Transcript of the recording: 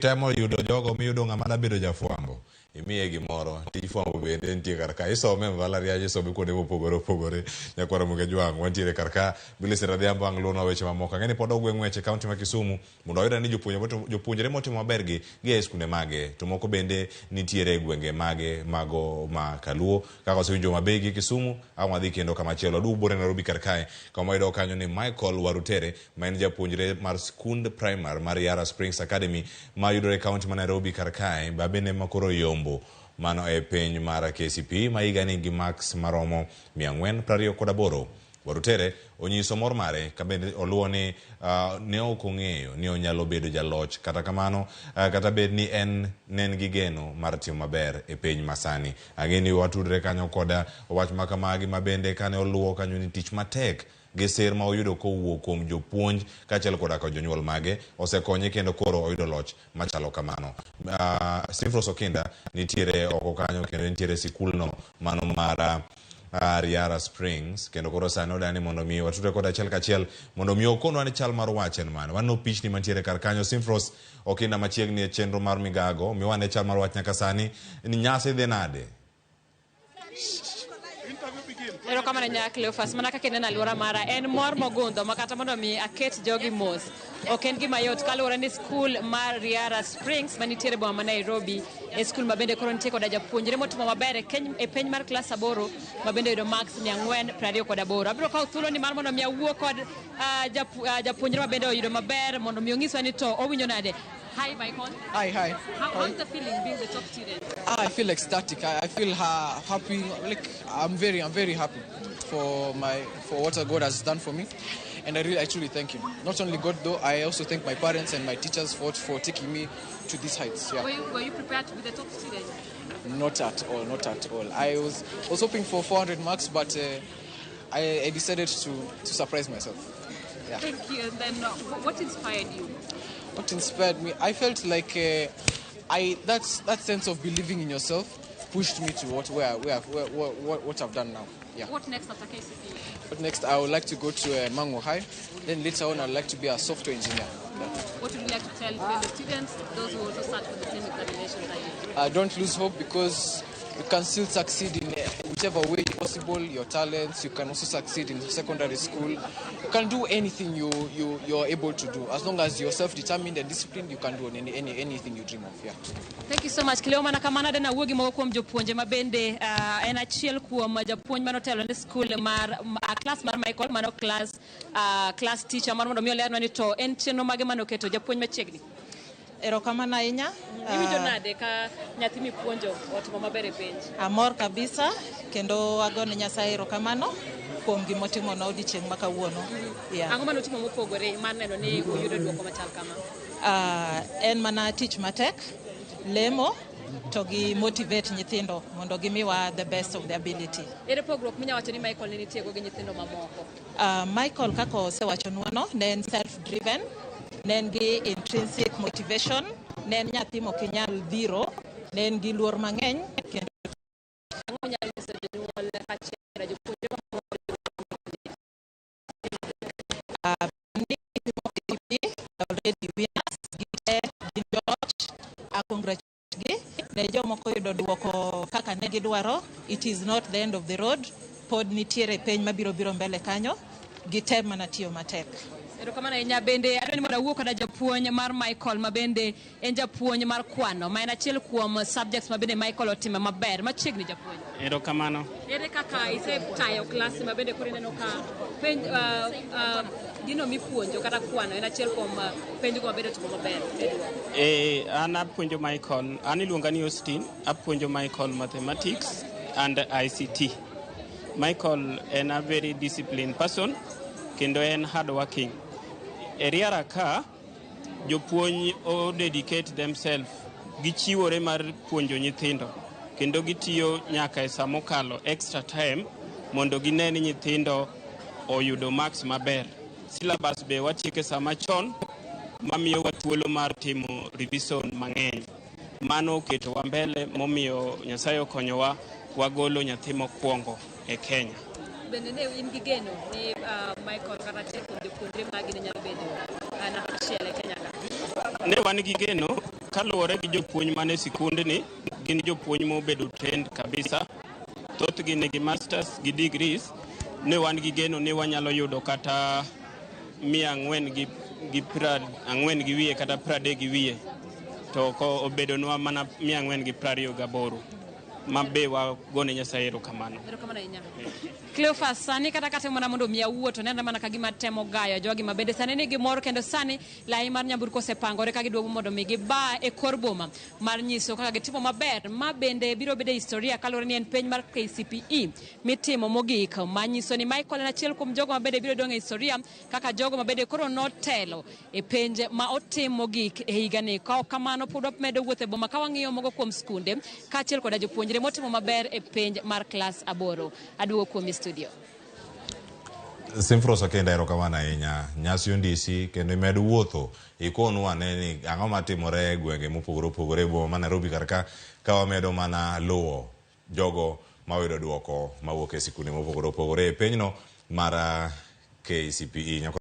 Temo yudo jogo miyudo ng'ama da bedo jafwambo, imiye gimoro. Tij fwambo bende nitie kar ka. Isome e mbalariany, isome kuonde mopogore opogore. Nyakwar Ramogi Ajwang', wantiere kar ka. Millicent Adhiambo ang' luonwa weche mamoko. Ang'e ni pod ogwe ng'wech e kaunti ma Kisumu mondo wayud ni jopuonjre motimo maber gi gia e skunde mage to moko bende nitiere e gwenge mage mago ma Kaluo. Kaka wasewinjo Homa Bay gi Kisumu, ang' wadhi kendo kama chielo. Aduogo buore Nairobi kar kae kama wayudo kanyo ni Michael Warutere ma en japuonjre mar skund primar mar Yara Springs Academy ma yudore e kaunti ma Nairobi kar kae ba bende ma koro yombo mano e piny mar KCPE ma higani gi marks maromo 428. Warutere onyiso mor mare ka bende oluwo ni ne ok ong'eyo ni onyalo bedo jaloch kata kamano kata bed ni en ne en gi geno mar timo maber e piny masani. Ang'e ni watudre kanyo koda wach ma kamagi ma bende kane oluwo kanyo ni tich matek gi sir ma oyudo kowuok kuom jopuonj kaachiel koda ka jonyuol mage osekonye kendo koro oyudo loch machalo kamano. Simfros Okinda nitiere oko kanyo kendo nitiere sikulno mano mar Riara Springs kendo koro sani odani mondo mi watudre kode achiel kachiel mondo mi okonwa ni chal mar wach en mane. Waneno pichni mantiere kar kanyo. Simfros Okinda machiegni e chenro mar migago mi wane chal mar wach nyaka sani ni nyasi dhi nade? Erokamano nya Cleophas, mana kaka ineno alwora mara en mor mogundho ma kata mondo mi aket jogi mos ok en gima yot kaluwore ni skul mar Riara Springs manitiere boma ma Nairobi e skul ma bende koro nitie koda japuonjre motimo maber e penj mar klas aboro ma bende oyudo marks 428. Abiro kawo thuolo ni mar mondo mi awuo kod japuonjre ma bende oyudo maber mondo mi onyiswa ni to owinjo nade. Hi Michael. Hi, hi. How's the feeling being the top student? I feel ecstatic. I feel happy. Like I'm very happy for what God has done for me, and I really actually thank Him. Not only God though, I also thank my parents and my teachers for taking me to these heights. Yeah. Were you prepared to be the top student? Not at all. Not at all. I was hoping for 400 marks, but I decided to surprise myself. Yeah. Thank you. And then, what inspired you? What inspired me? I felt like I that's that sense of believing in yourself pushed me to what where where, what I've done now. Yeah. What next after KCPE? But next, I would like to go to Mango High. Then later on, I'd like to be a software engineer. Yeah. What would you like to tell fellow students, those who also sat for the same examinations that you did? Don't lose hope because you can still succeed in whichever way possible. Your talents, you can also succeed in secondary school. You can do anything you're able to do. As long as you're self-determined and disciplined, you can do anything you dream of. Yeah. Thank you so much. Cleo mana kamano dana wuo gi moko kuom jopuonje ma bende en achiel kuom japuonj manotelo ne skul mar klas mar Michael mano class teacher mar mondo mi olernwa ni to en chenro mage manoketo japuonj machiegni. Erokamano ahinya. Iwinjo nade ka nyathi mipuonjo otimo maber e penj? Amor kabisa kendo agone Nyasaye erokamano kuom gimotimonwa odiochieng' ma kawuono. Yeah. Ang'o manotimo mopogore mar neno ni oyudo duoko machal kama? En mana tich matek, lemo to gi motivate nyithindo mondo gimiwa the best of their ability. Ere pogruok minya wacho ni Michael ne nitiego gi nyithindo mamoko? Michael kaka osewachonwa no, ne en self driven, ne en gi intrinsic motivation, ne en nyathi mokinyal dhiro, ne en gi luor mang'eny kendo Ang'o minyalo nyiso jonyuol kaachiel koda jopuonjre mamoko? Ni already winners gite gin joloch. Congratulate gi ne jomoko yudo duoko kaka ne gidwaro. It is not the end of the road, pod nitiere penj mabiro biro mbele kanyo, gitem mana tiyo matek. Erokamano ahinya. Bende adwa ni mondo awuo koda japuonj mar Michael ma bende en japuonj mar kwano ma en achiel kuom subjects ma bende Michael otime maber. Machiegni, japuonj. Erokamano. Ere kaka isetayo klas ma bende koro ineno ka penj gino mipuonjo kata kwano en achiel kuom penj go ma bende otimo maber e duoko? An apuonjo Michael, an iluonga ni Austin, apuonjo Michael mathematics and ICT. Michael en a very disciplined person kendo en hard working. E Riara ka, jopuonj o dedicate themselves, gichiwore mar puonjo nyithindo kendo gitiyo nyaka e sa mokalo extra time mondo gine ni nyithindo oyudo marks maber. Syllabus be watieko e sama chon mamiyowa thuolo mar timo revision mang'eny. Mano oketowa mbele momiyo Nyasaye okonyowa wagolo nyathi mokwongo e Kenya. Bende ne in gi geno ni Michael kata achiel kuom jopuonjre magi ne nyalo bedo namba achiel e Kenya ka? Ne wan gi geno. Kaluwore gi jopuonj mane sikundni, gin jopuonj mobedo trained kabisa. Thothgi nigi masters gi degrees. Ne wan gi geno ni wanyalo yudo kata 440 gi wiye kata 30 gi wiye. To ko obedonwa mana 428 ma be wagone Nyasaye erokamano. Erokamano ahinya. Cleophas, sani kata katemo mana mondo mi awuo to nenre mana ka gima temo gayo jogi ma bende sani nigi mor kendo sani lai mar nyamburko osepangore ka giduogo mondo mi giba e kor boma mar nyiso kaka gitimo maber. Ma bende biro bedo e historia kaluwore ni en penj mar KCPE mitimo mogik manyiso ni Michael en achiel kuom jogo ma bende biro dong' e historia kaka jogo ma bende koro notelo e penj ma otim mogik e higani. Ka ok kamano pod wamedo wuotho e boma ka wang'iyo moko kuom skunde kaachiel koda jopuonjre motimo maber e penj mar klas 8. Aduogo kuomi studio. Simfros Akenda, erokamano ahinya. Nyasi ondisi kendo imed wuotho ikonwa ane ni ang'o matimore e gwenge mopogore opogore e boma ma Nairobi kar ka ka wamedo mana luwo jogo mawayudo duoko mawuok e sikunde mopogore opogore e pinyno mar KCPE.